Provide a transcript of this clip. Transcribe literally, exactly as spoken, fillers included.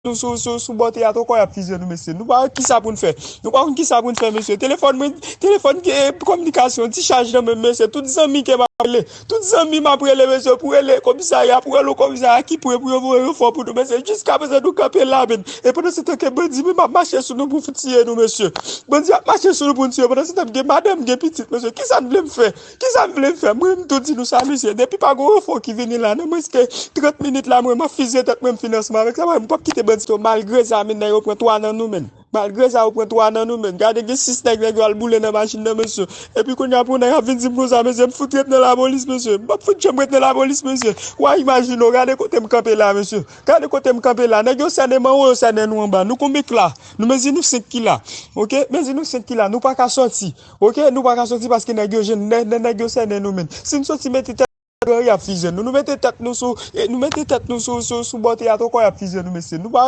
nou sou, sou, sou bòte a twò, y ap fize nou, mesye. Nou pa wè kisa pou n fè. Nou pa konn kisa pou n fè, mesye. Telefòn mwen, telefòn gen kominikasyon, ti chaj nan men m, mesye. Tout zanmi ke m ap rele, tout zanmi m ap rele, mesye, pou rele komisarya, pou rele komisarya ki pre pou yo voye ranfò pou nou, mesye. Jiskaprezan, nou kanpe la, men. E pandan se tan ke bandi menm ap mache sou nou pou tiye nou, mesye. Bandi ap mache sou nou pou n tiye. Pandan se tan, gen madanm, gen pitit, mesye. Kisa n vle m fè? Kisa n vle m fè? Mwen, m tou di nou sa, mesye. Depi pa gen ranfò ki vini la, nan mwens ke trant minit la, mwen, m ap fize tèt mwen, m fin ansanm avèk sa. Mwen, m p ap kite bandi yo, malgre sa, men nèg yo pran twa nan nou, men. Malgre sa, yo pran twa nan nou, men. Gade, gen sis nèg, nèg yo al boule nan machin nan, mesye. Epi kounye a, pou nèg ap vin di m konsa, mesye, m fout ret nan lapolis, mesye. M p ap fout janm ret nan lapolis, mesye. W a imajine w, gade kote m kanpe la, mesye. Gade kote m kanpe la. Nèg yo sènen m anwo, yo sènen nou anba. Nou konbyen k la? Nou mezi nou senk ki la. Oke? Mezi nou senk ki la. Nou pa ka sòti. Oke? Nou pa ka sòti paske nèg yo jwenn, nè-, nè-, nèg yo sènen nou, men. Si n sòti mete tèt nan lari, y ap fize nou. Nou mete tèt nou sou, e, nou mete tèt nou sou, sou, sou bòte a twò, y ap fize nou, mesye. Nou pa